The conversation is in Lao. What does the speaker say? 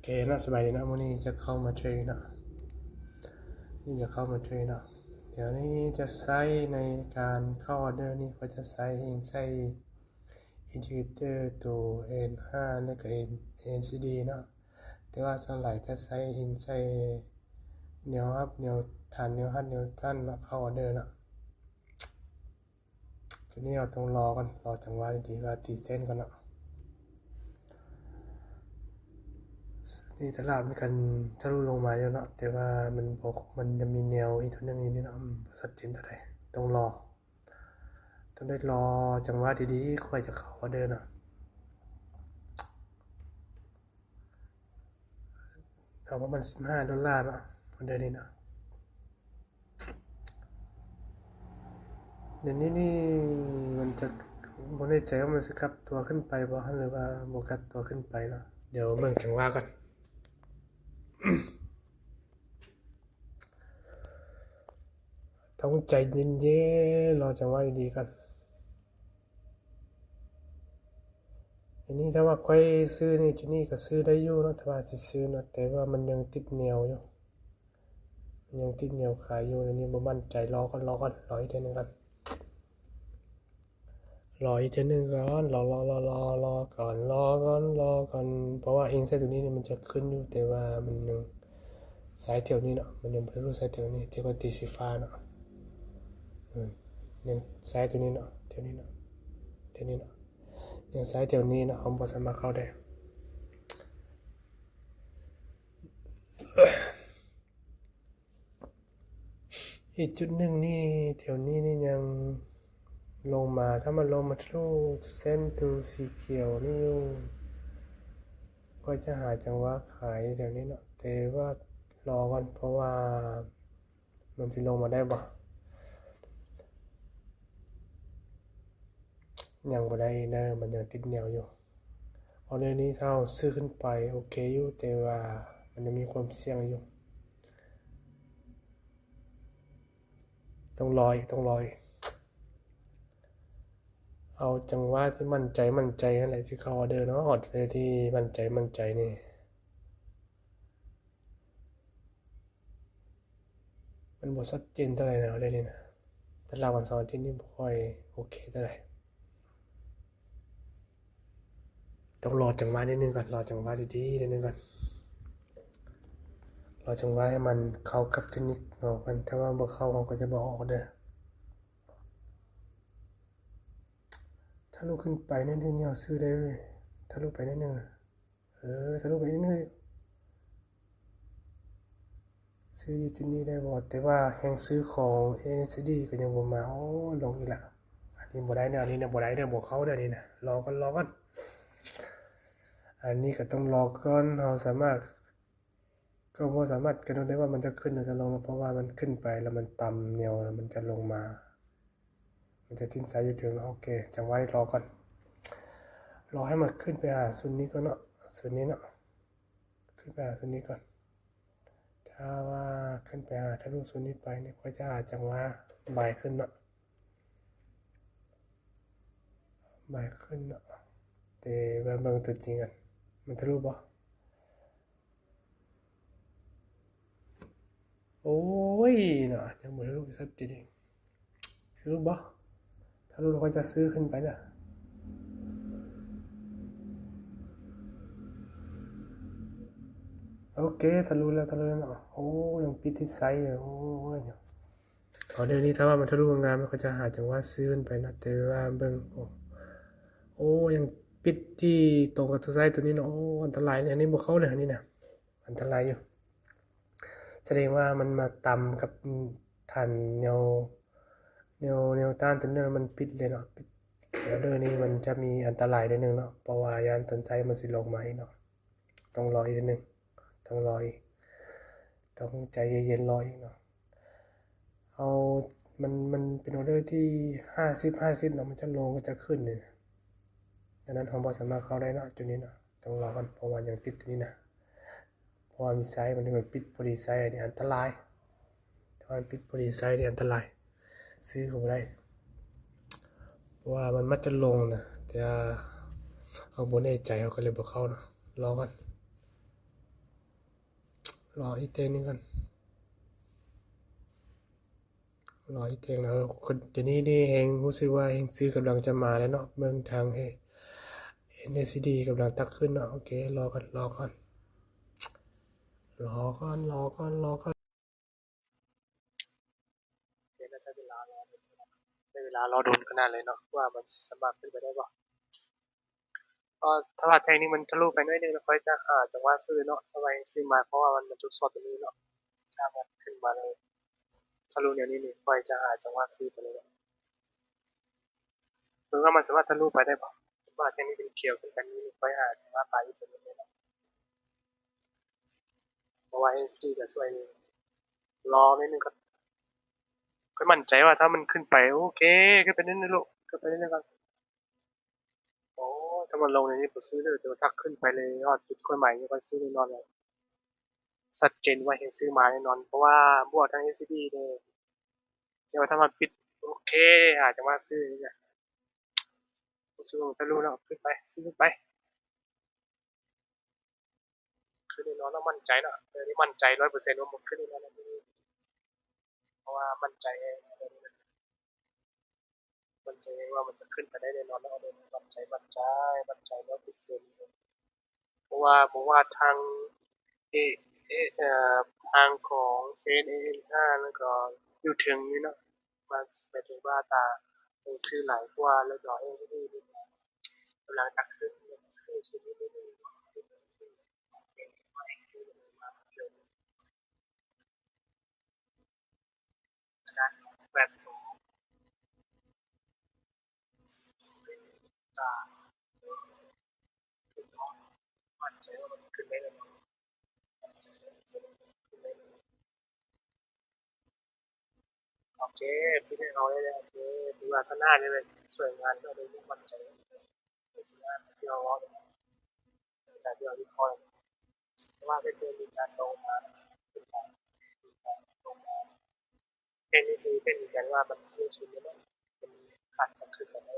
ເຄເນາະ ສະບາຍດີເນາະ ມື້ນີ້ຈະເຂົ້າມາເທຣດເນາະ ນີ້ຈະເຂົ້າມາເທຣດເນາະ ດຽວນີ້ຈະໃຊ້ໃນການເຂົ້າອອເດີນີ້ ຂ້ອຍຈະໃຊ້ ເອງໃຊ້ອິນດິເຄເຕີໂຕເອັນຫ້າ ແລ້ວກະເອັນ ເອັນຊີດີເນາະ ແຕ່ວ່າສ່ວນຫຼາຍຈະໃຊ້ ເອງໃຊ້ແນວຮັບ ແນວທານ ແນວຮັບ ແນວຕ້ານເນາະ ເຂົ້າອອເດີເນາະ. ໂຕນີ້ເຮົາຕ້ອງລໍກ່ອນ ລໍຈັງຫວະດີໆ ວ່າຕີເສັ້ນກ່ອນເນາະ ນີ້ຕະຫຼາດມັນກະທະລຸລົງມາຢູ່ເນາະ ແຕ່ວ່າມັນບໍ່ ມັນຍັງມີແນວອີກໂຕໜຶ່ງຢູ່ນີ້ເນາະ ອືມ ບໍ່ຊັດເຈນເທົ່າໃດ ຕ້ອງລໍ ຕ້ອງໄດ້ລໍຈັງຫວະດີໆ ຂ້ອຍຈະເຂົ້າອອເດີເນາະ. ເອົາປະມານສິບຫ້າໂດລາເນາະ ເດືອນນີ້ເນາະ ດຽວນີ້ນີ້ມັນຈະ ບໍ່ແນ່ໃຈວ່າມັນຊິກັບຕົວຂຶ້ນໄປບໍ່ ຫຼືວ່າບໍ່ກັບຕົວຂຶ້ນໄປເນາະ ດຽວເບິ່ງຈັງຫວະກ່ອນ ຕ້ອງໃຈເຢັນໆ ລໍຈັງຫວະດີໆກ່ອນ. ອັນນີ້ຖ້າວ່າຂ້ອຍຊື້ນີ້ ຈຸດນີ້ກະຊື້ໄດ້ຢູ່ເນາະ ຖ້າວ່າຊິຊື້ເນາະ ແຕ່ວ່າມັນຍັງຕິດແນວຢູ່ ມັນຍັງຕິດແນວຂາຍຢູ່ ອັນນີ້ບໍ່ໝັ້ນໃຈ ລໍກ່ອນ ລໍກ່ອນ ລໍອີກເທື່ອໜຶ່ງກ່ອນ ລໍອີກເທື່ອໜຶ່ງກ່ອນ ລໍໆໆໆ ລໍກ່ອນ ລໍກ່ອນ ລໍກ່ອນ ເພາະວ່າເອງໃຊ້ໂຕນີ້ນີ້ມັນຈະຂຶ້ນຢູ່ ແຕ່ວ່າມັນຍັງ ສາຍແຖວນີ້ເນາະ ມັນຍັງບໍ່ທະລຸສາຍແຖວນີ້ ທີ່ຂ້ອຍຕີສີຟ້າເນາະ ອືມ ຍັງສາຍແຖວນີ້ເນາະ ແຖວນີ້ເນາະ ແຖວນີ້ເນາະ ຍັງສາຍແຖວນີ້ເນາະ ເຮົາບໍ່ສາມາດເຂົ້າໄດ້ ອີກຈຸດໜຶ່ງນີ້ ແຖວນີ້ນີ້ຍັງລົງມາ ຖ້າມັນລົງມາທະລຸເສັ້ນໂຕສີຂຽວນີ້ຢູ່ ຂ້ອຍຈະຫາຈັງຫວະຂາຍແຖວນີ້ເນາະ ແຕ່ວ່າລໍກ່ອນ ເພາະວ່າມັນຊິລົງມາໄດ້ບໍ່ ຍັງບໍ່ໄດ້ເດີ ມັນຍັງຕິດແນວຢູ່ ເອົາແນວນີ້ ຖ້າເຮົາຊື້ຂຶ້ນໄປໂອເຄຢູ່ ແຕ່ວ່າມັນຍັງມີຄວາມສ່ຽງຢູ່ ຕ້ອງລໍອີກ ຕ້ອງລໍອີກ ເອົາຈັງຫວະທີ່ໝັ້ນໃຈ ໝັ້ນໃຈຫັ້ນແຫຼະ ຊິເຂົ້າອອເດີເນາະ ເອົາແນວທີ່ໝັ້ນໃຈ ໝັ້ນໃຈນີ້ ມັນບໍ່ຊັດເຈນເທົ່າໃດນະ ດຽວນີ້ນະ ຕະຫຼາດວັນເສົາອາທິດນີ້ບໍ່ຄ່ອຍໂອເຄເທົ່າໃດ ຕ້ອງລໍຈັງຫວະນິດໜຶ່ງກ່ອນ ລໍຈັງຫວະດີໆ ນິດໜຶ່ງກ່ອນ ລໍຈັງຫວະໃຫ້ມັນເຂົ້າກັບເທັກນິກເນາະ ຄັນຖ້າວ່າບໍ່ເຂົ້າ ເຮົາກະຈະບໍ່ອອກເດີ ທະລຸຂຶ້ນໄປໜ້ອຍໜຶ່ງ ເຮົາຊື້ໄດ້ເວີຍ ທະລຸໄປໜ້ອຍໜຶ່ງ ເອີ ທະລຸໄປໜ້ອຍໜຶ່ງ ຊື້ຢູ່ຈຸດນີ້ໄດ້ບໍ່ ແຕ່ວ່າແຮງຊື້ຂອງເອັນຊີດີກະຍັງບໍ່ມາ ໂອ້ ລົງອີກລະ ອັນນີ້ບໍ່ໄດ້ເດີ ອັນນີ້ນະ ບໍ່ໄດ້ເດີ ບໍ່ເຂົ້າເດີ ອັນນີ້ນະ ລໍກ່ອນ ລໍກ່ອນ ອັນນີ້ກະຕ້ອງລໍກ່ອນ ເຮົາສາມາດ ກະບໍ່ສາມາດກຳນົດໄດ້ວ່າມັນຈະຂຶ້ນຫຼືຈະລົງ ເພາະວ່າມັນຂຶ້ນໄປແລ້ວມັນຕຳແນວ ແລ້ວມັນຈະລົງມາ ມັນຈະຕິດໃສ່ຢູ່ເທິງເນາະ ໂອເຄ ຈັງຫວະນີ້ລໍກ່ອນ ລໍໃຫ້ມັນຂຶ້ນໄປຫາສູນນີ້ກ່ອນເນາະ ສູນນີ້ເນາະ ຂຶ້ນໄປຫາສູນນີ້ກ່ອນ ຖ້າວ່າຂຶ້ນໄປຫາທະລຸສູນນີ້ໄປນີ້ ຂ້ອຍຈະຫາຈັງຫວະບາຍຂຶ້ນເນາະ ບາຍຂຶ້ນເນາະ ແຕ່ວ່າເບິ່ງຕົວຈິງກັນ ມັນທະລຸບໍ່? ໂອ້ຍເນາະ ຍັງບໍ່ທະລຸຊັດເຈນອີກ ທະລຸບໍ່? ທະລຸແລ້ວຂ້ອຍຈະຊື້ຂຶ້ນໄປເດີ ໂອເຄ ທະລຸແລ້ວ ທະລຸແລ້ວເນາະ ໂອ້ ຍັງປິດຕິດໄຊຢູ່ ໂອ້ຍ ເອົາແນວນີ້ ຖ້າວ່າມັນທະລຸງາມໆ ຂ້ອຍຈະຫາຈັງຫວະຊື້ຂຶ້ນໄປເນາະ ແຕ່ວ່າເບິ່ງ ໂອ້ ໂອ້ ຍັງປິດທີ່ຕົງກັບໂຕໄຊໂຕນີ້ເນາະ ໂອ້ ອັນຕະລາຍເລີຍ ອັນນີ້ບໍ່ເຂົ້າເລີຍ ອັນນີ້ນະ ອັນຕະລາຍຢູ່ ສະແດງວ່າມັນມາຕຳກັບຖານແນວ ແນວ ແນວຕ້ານໂຕນີ້ ມັນປິດເລີຍເນາະ ປິດ ອອເດີນີ້ມັນຈະມີອັນຕະລາຍໜ້ອຍໜຶ່ງເນາະ ເພາະວ່າຢ້ານຕອນທ້າຍມັນຊິລົງມາອີກເນາະ ຕ້ອງລໍອີກເທື່ອໜຶ່ງ ຕ້ອງລໍອີກ ຕ້ອງໃຈເຢັນໆ ລໍອີກເນາະ ເຮົາ ມັນ ມັນເປັນອອເດີທີ່ຫ້າສິບ ຫ້າສິບເນາະ ມັນຈະລົງ ມັນຈະຂຶ້ນນີ້ ດັ່ງນັ້ນເຮົາບໍ່ສາມາດເຂົ້າໄດ້ເນາະ ຈຸດນີ້ເນາະ ຕ້ອງລໍກ່ອນ ເພາະວ່າຍັງຕິດໂຕນີ້ນະ ເພາະວ່າມີໄຊ ມັນ ມັນປິດພໍດີໄຊ ອັນນີ້ອັນຕະລາຍ ຖ້າມັນປິດພໍດີໄຊນີ້ອັນຕະລາຍ ຊື້ກະບໍ່ໄດ້ ເພາະວ່າມັນມັກຈະລົງນະ ແຕ່ເຮົາບໍ່ແນ່ໃຈ ເຮົາກະເລີຍບໍ່ເຂົ້າເນາະ ລໍກ່ອນ ລໍອີກແທ່ງໜຶ່ງກ່ອນ ລໍອີກແທ່ງແລ້ວ. ດຽວນີ້ນີ້ແຮງ ຮູ້ສຶກວ່າແຮງຊື້ກຳລັງຈະມາແລ້ວເນາະ. ເບິ່ງທາງ ເອັນເອສດີ ກຳລັງຕັກຂຶ້ນເນາະ. ໂອເຄ ລໍກ່ອນ ລໍກ່ອນ ລໍກ່ອນ ລໍກ່ອນ ລໍກ່ອນ. ໂອເຄ ໄດ້ໃຊ້ເວລາລໍດົນ ໃຊ້ເວລາລໍດົນຂະໜາດເລີຍເນາະ ວ່າມັນສາມາດເປັນໄປໄດ້ບໍ່. ກໍຖ້າວ່າແທ່ງນີ້ມັນທະລຸໄປໜ້ອຍໜຶ່ງ ແລ້ວຂ້ອຍຈະຫາຈັງຫວະຊື້ເນາະ. ຖ້າວ່າແຮງຊື້ມາ ເພາະວ່າມັນ ມັນທົດສອບຕົວນີ້ເນາະ. ຖ້າມັນຂຶ້ນມາເລີຍ ທະລຸແນວນີ້ນີ້ ຂ້ອຍຈະຫາຈັງຫວະຊື້ໄປເລີຍເນາະ. ເບິ່ງວ່າມັນສາມາດທະລຸໄປໄດ້ບໍ່. ຖ້າວ່າແທ່ງນີ້ເປັນຂຽວຂຶ້ນໄປນີ້ ຂ້ອຍຫາຈັງຫວະບາຍອີກເທື່ອໜຶ່ງເນາະ. ເພາະວ່າເອັນເອສດີກໍຊ່ວຍ ລໍໜ້ອຍໜຶ່ງກ່ອນ. ຂ້ອຍໝັ້ນໃຈວ່າຖ້າມັນຂຶ້ນໄປ ໂອເຄ ຂຶ້ນໄປໜ້ອຍໜຶ່ງລູກ ຂຶ້ນໄປໜ້ອຍໜຶ່ງກ່ອນ. ໂອ້ ຖ້າມັນລົງແນວນີ້ບໍ່ຊື້ເລີຍ ແຕ່ວ່າຖ້າຂຶ້ນໄປເລີຍຮອດຈຸດທີ່ຂ້ອຍໝາຍນີ້ ຂ້ອຍຊື້ແນ່ນອນເລີຍ. ຊັດເຈນວ່າເຫັນຊື້ມາແນ່ນອນ ເພາະວ່າບວກທາງເອັນເອສດີເດ້. ແຕ່ວ່າຖ້າມັນປິດ ໂອເຄ ອາດຈະມາຊື້ນີ້ແຫຼະ. ບໍ່ຊື້ ທະລຸແລ້ວ ຂຶ້ນໄປ ຊື້ຂຶ້ນໄປ. ຂຶ້ນແນ່ນອນເນາະ ໝັ້ນໃຈເນາະ. ເອີ ນີ້ໝັ້ນໃຈຮ້ອຍເປີເຊັນວ່າມັນຂຶ້ນແນ່ນອນ ເພາະວ່າໝັ້ນໃຈ ໝັ້ນໃຈວ່າມັນຈະຂຶ້ນໄປໄດ້ແນ່ນອນເນາະ. ໝັ້ນໃຈ ໝັ້ນໃຈ ໝັ້ນໃຈຮ້ອຍເປີເຊັນ ເພາະວ່າ ເພາະວ່າທາງ ເອ ເອ ເອີ ທາງຂອງເຊນເອເອັນຫ້າ ແລ້ວກໍຢູ່ເທິງນີ້ເນາະ ມັນໝາຍເຖິງວ່າຖ້າເຮົາຊື້ຫຼາຍກວ່າ ແລ້ວກໍເຮົາຊື້ ກຳລັງຈະຂຶ້ນ ຂຶ້ນ ຂຶ້ນ ຂຶ້ນ ຂຶ້ນ ຂຶ້ນ ຂຶ້ນ ຂຶ້ນ ຂຶ້ນ ຂຶ້ນ ໂອເຄ ປິດໃຫ້ເຮົາໄດ້ແລ້ວ. ໂອເຄ ຖືວ່າຊະນະໄດ້ແລ້ວ ສວຍງາມເນາະ. ໄດ້ໝັ້ນໃຈ ຊະນະທີ່ເຮົາເວົ້າ ຈາກທີ່ເຮົາວິເຄາະ ເພາະວ່າເປັນເທື່ອມີການໂຕມາ ເປັນການ ເປັນການໂຕມາ ເຫັນດີໆ ເຫັນກັນວ່າມັນຄືຊິບໍ່ໄດ້ ມັນອາດຈະຄືກັນໄດ້.